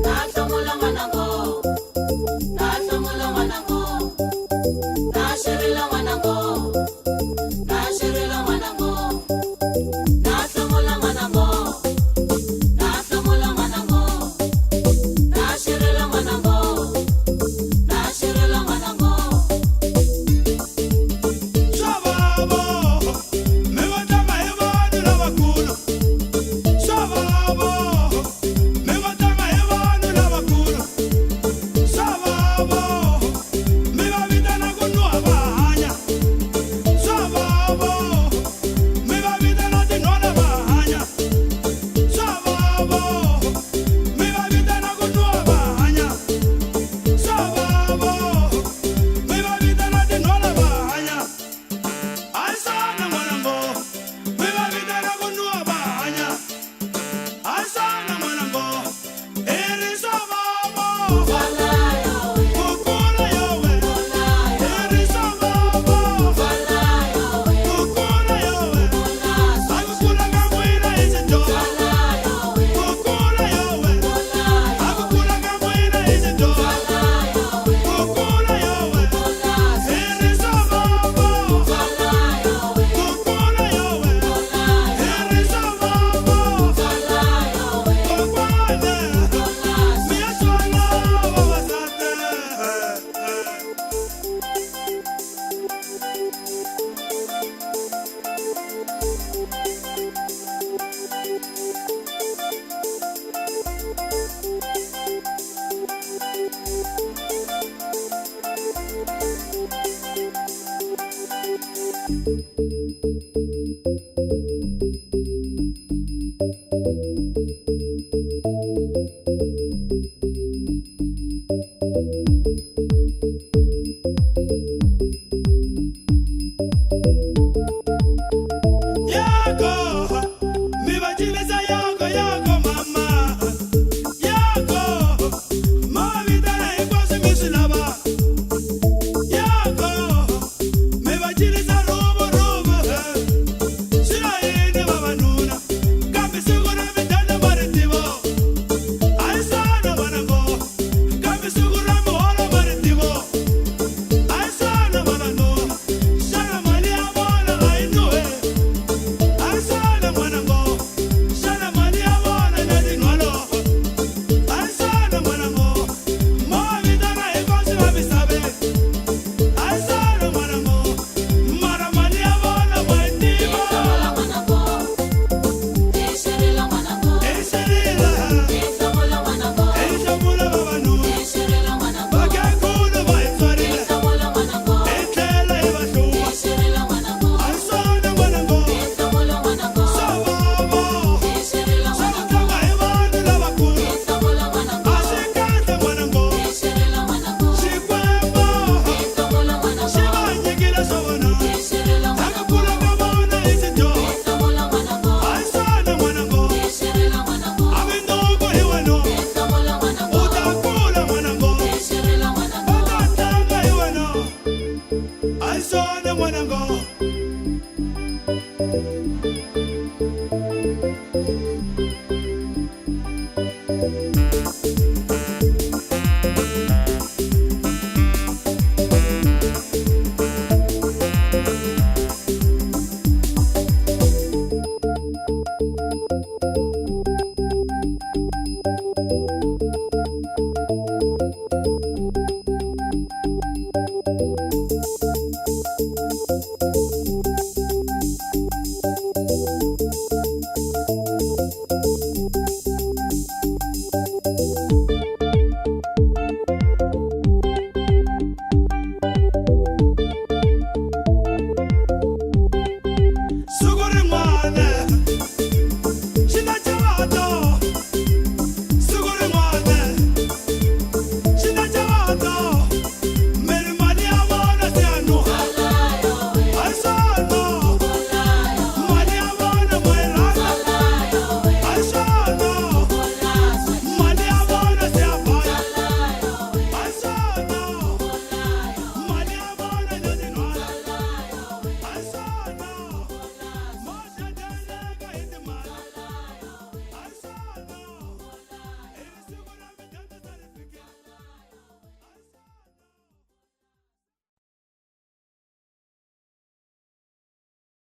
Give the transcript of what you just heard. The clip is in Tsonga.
Nahlomula n'wanango, nahlomula n'wanango, naxirila n'wanango, naxirila n'wanango, nahlomula n'wanango, nahlomula n'wanango, naxirila n'wanango, naxirila n'wanango. Swa vava, mi va tlanga hi vanhu lavakulu. Swa vava, mi va tlanga hi vanhu lavakulu. Swa vava, mi va vitana ku nuha va hanya. Swa vava, mi va vitana tinhwana va hanya. Swa vava, mi va vitana ku nuha va hanya. Swa vava, mi va vitana tinhwana va hanya. Ayisana n'wanango, mi va vitana ku nuha va hanya. Ayisana n'wanango, i ri swa vava. Ku kula yowe, i ri swa vava. Ku kula yowe, a ku kula ka n'wina i xidyoho. Ku kula yowe, a ku kula ka n'wina i xidyoho. Ku kula yowe, i ri swa vava. Ku kula yowe, i ri swa vava. Kokwana, mi ya tswala vavasati.